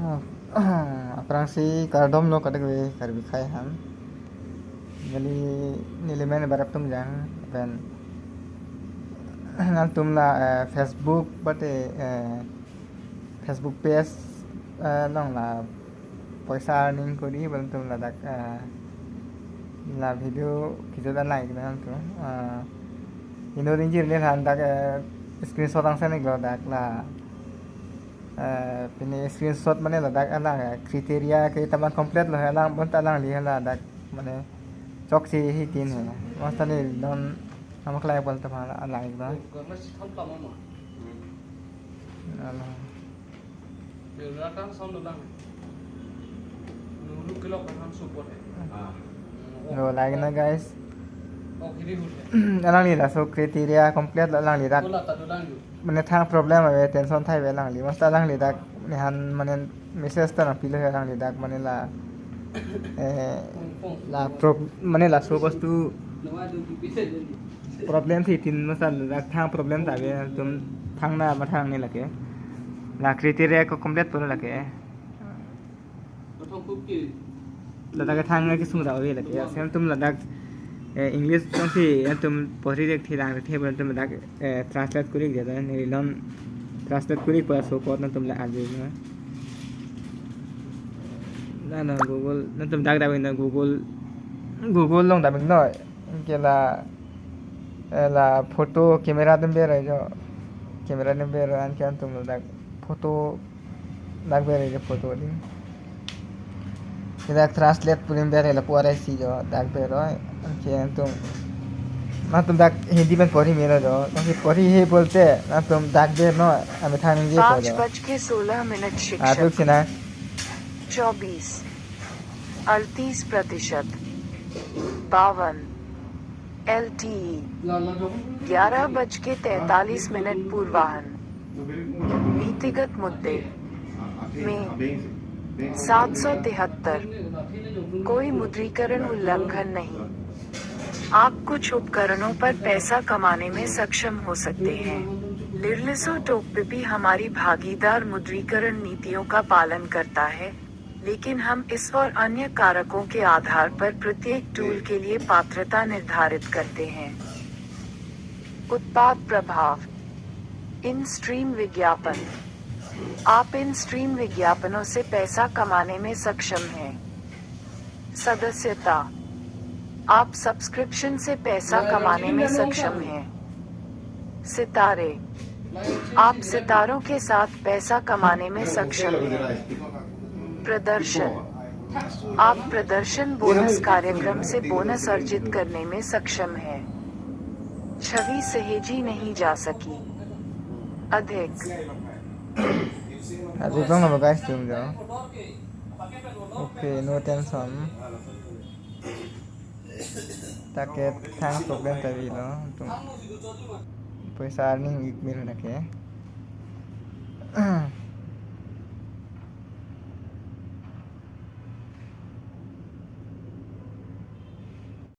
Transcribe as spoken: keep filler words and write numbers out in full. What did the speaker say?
Ah, aphrangsi kardom lo kadokave Karbi akhei aphan. Neli, neli men Barap Tungjang, pen nangtum la, eh, Facebook, bate, eh, Facebook page, eh, along la poisa earning kori, bang tum ladak, eh, la video kejut an like nangtum. Eh, inut ingjir neliphan dak, eh, screenshot ang send-iklo dak la. Eh, pini screenshot mane ladak alang, eh, criteria ke taman complete lo he alang, bonta alangli ladak mane chokche hitin he. Masta ne non nama klai pon taman alang iklo. Alang. Nulu kilok kan support eh. Ah. Lo, lagi na, guys. Oh, kiri hut eh. Alangli laso criteria complete lo alangli dak. Bola tadu lang ju. Mane thang problem ave, tension thai ave alangli. Masta alangli dak nephan mane message ta nangpilo he alangli dak mane la, eh, la prob-, mane laso bostu problem si tin masta dak thang problem ta ave, tum thang na mathang ne lake. La criteria ko complete pon lake. Ladak ke thang ke sung ra ave lake. Sem tum ladak, eh, English tong si, eh, tum pori rek thi lang rek thi, tum ladak, eh, translate kori dia, neli non translate kori pa so kot nangtum la arju na. Na, na, Google, nangtum dak dak na Google, Google along dak no. Ke la, eh, la photo camera adim ber jo. Camera adim ber anke nangtum dak photo dak ber jo photo adim. Ke dak translate pu adim ber lapu arai si jo dak ber oi. Anke nangtum, nangtum dak Hindi pen pori melo jo. Nangtum pori he bolte nangtum dak ber no, amethang ningje ko पाँच jo. बज के सोलह minute Ah, शिक्षक। Duk sina. चौबीस, अड़तीस प्रतिशत, बावन, एलटीई, ग्यारह बज के तैंतालीस मिनट पूर्वाह्न। नीतिगत मुद्दे में सात सौ तिहत्तर, कोई मुद्रीकरण उल्लंघन नहीं। आप कुछ उपकरणों पर पैसा कमाने में सक्षम हो सकते हैं। Lirliso Tokbipi हमारी भागीदार मुद्रीकरण नीतियों का पालन करता है, लेकिन हम इस और अन्य कारकों के आधार पर प्रत्येक टूल के लिए पात्रता निर्धारित करते हैं। उत्पाद प्रभाव, इन स्ट्रीम विज्ञापन, आप इन स्ट्रीम विज्ञापनों से पैसा कमाने में सक्षम हैं। सदस्यता, आप सब्सक्रिप्शन से पैसा कमाने में सक्षम हैं। सितारे, आप सितारों के साथ पैसा कमाने में सक्षम हैं। प्रदर्शन, आप प्रदर्शन बोनस कार्यक्रम से बोनस अर्जित करने में सक्षम हैं। छवि सहेजी नहीं जा सकी। अधिक। Adu dong na ba guys, tum jo. Okay, no tension. Dak ke thang problem ta avelo, tum poisa earning ik mil dak ke.